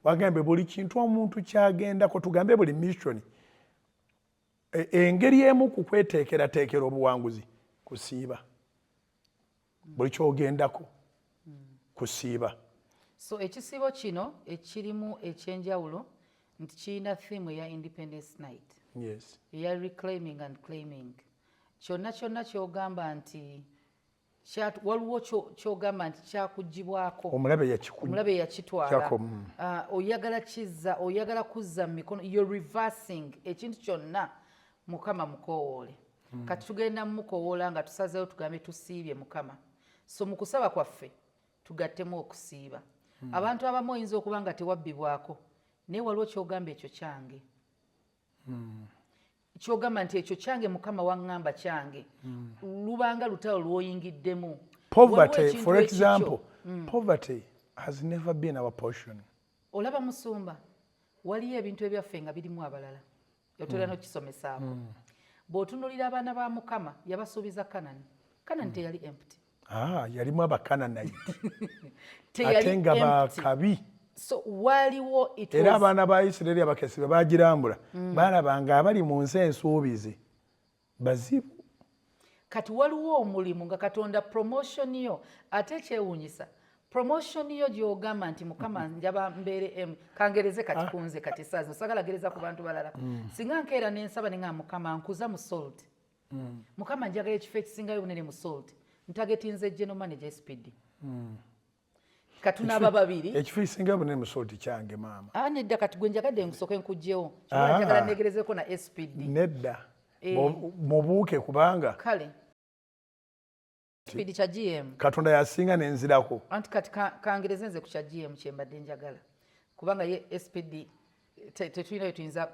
Wagambe buli kintu omuntu kyagendako, tugambe buli mission, engeri emu ku kweteekerateekera obuwanguzi kusiiba. Buli kyogendako kusiiba. So ekisiibo kino ekirimu ekyenjawulo nti kirina theme eya Independence Night, eya reclaiming and claiming. Kyonna kyonna kyogamba nti waliwo kyogamba nti kyakugibwako, omulabe yakiku omulabe yakitwala, Kyako. Ah, oyagala kizza, oyagala kuzza mu mikono, you're reversing ekintu kyonna. Mukama mukoowoole. Kati tugenda mukowoola nga tusazeewo, tugambe tusiibye Mukama. So mu kusaba kwaffe tugattemu okusiiba. Abantu abamu oyinza okuba nga tewabbibwako, naye waliwo kyogamba ekyo kyange, kyogamba nti ekyo kyange, Mukama waŋŋamba kyange. Lubanga lutalo lw'oyingiddemu. Poverty, Waliwo ekintu for ekikyo. example, poverty has never been our portion. Olaba musumba, waliyo ebintu ebyaffe nga birimu abalala, otera nokisomesaako. Bw'otunuulira abaana ba Mukama, yabasuubiza Kanani. Kanani teyali empty. Ah, yalimu Abakananite. Teyali ate nga empty. Bakabi. So waliwo it Era abaana ba Isiraeri abakesi bwe bagirambula, balaba nga abali mu nsi ensuubize bazibu. Kati waliwo omulimu nga Katonda promotion yo, ate ekyewuunyisa promotion yo gy'ogamba nti Mukama njaba mbeere emu kangereze kati kunze kati saa zino sagala gereza ku bantu balala. Singa nkeera nensaba nenga Mukama nkuza mu Salt, Mukama njagala ekifo ekisingayo obunene mu Salt, ntargetinze general manager SPD, katunaba babiri. Ekifo ekisingayo obunene mu Salt kyange, maama. Ah, nedda, kati gwe njagadde nkusooke nkugjewo. Ah. Njagala negerezeko na SPD. Nedda. Eh. Mubuuke kubanga Kale SPD kya GM. Katonda yasinga nenzirako. Anti kati kangereze nze ku kya GM kyembadde njagala, kubanga ye SPD tetulina bye tuyinza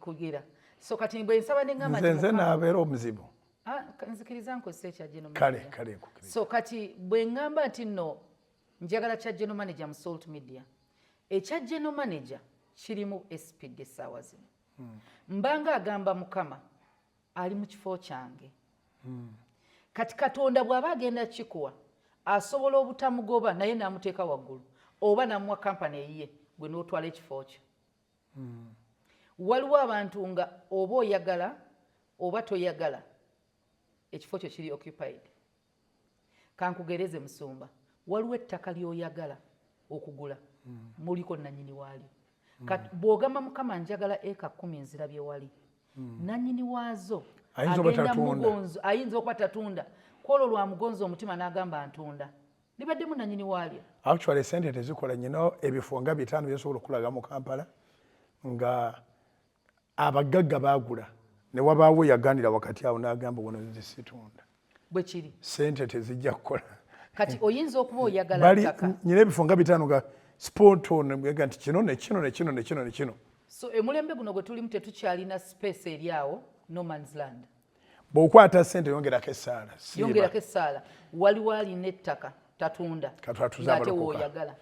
kugira. So kati bwe nsaba neŋŋamba nze nti nze naabeera omuzibu. Ah, nzikiriza nkozesa ekya general Kale. manager. Kale, nkukkiriza. So kati bwe ŋŋamba nti nno njagala kya general manager mu Salt Media, ekya general manager kirimu SPD essaawa zino, mbanga agamba Mukama ali mu kifo kyange. Kati Katonda bw'aba agenda kikuwa, asobola obutamugoba naye n'amuteeka waggulu oba n'amuwa kampani eyiye, gwe n'otwala ekifo kyo. Waliwo abantu nga oba oyagala oba toyagala, ekifo kyo kiri occupied. Kankugereze musumba, waliwo ettaka ly'oyagala okugula, muliko nannyini waalyo. Kati bw'ogamba Mukama njagala eka 10, nzirabye wali nannyini waazo. Ayinza oba Agenda tatunda. Mugonzo ayinza okuba tatunda, kwolwo lwa mugonzo omutima n'agamba ntunda, libaddemu nannyini waalyo. Actually sente tezikola. Nyina ebifo nga 5 byesobola okulaga mu Kampala nga abagagga baagula ne wabaawo yaganira wakati awo n'agamba wano nze situnda. Bwe kiri. Sente tezijja kukola. Kati oyinza okuba oyagala Bali ttaka. Nyina ebifo nga 5 nga spot on nga nti kino ne kino ne kino ne kino ne kino. So emulembe guno gwe tulimu tetukyalina space eri awo, no man's land. Bw'okwata sente, yongerako essaala. Siiba. Yongerako essaala. Waliwo alina ettaka tatunda Katwatuze ng'ate abalokoka. wooyagala.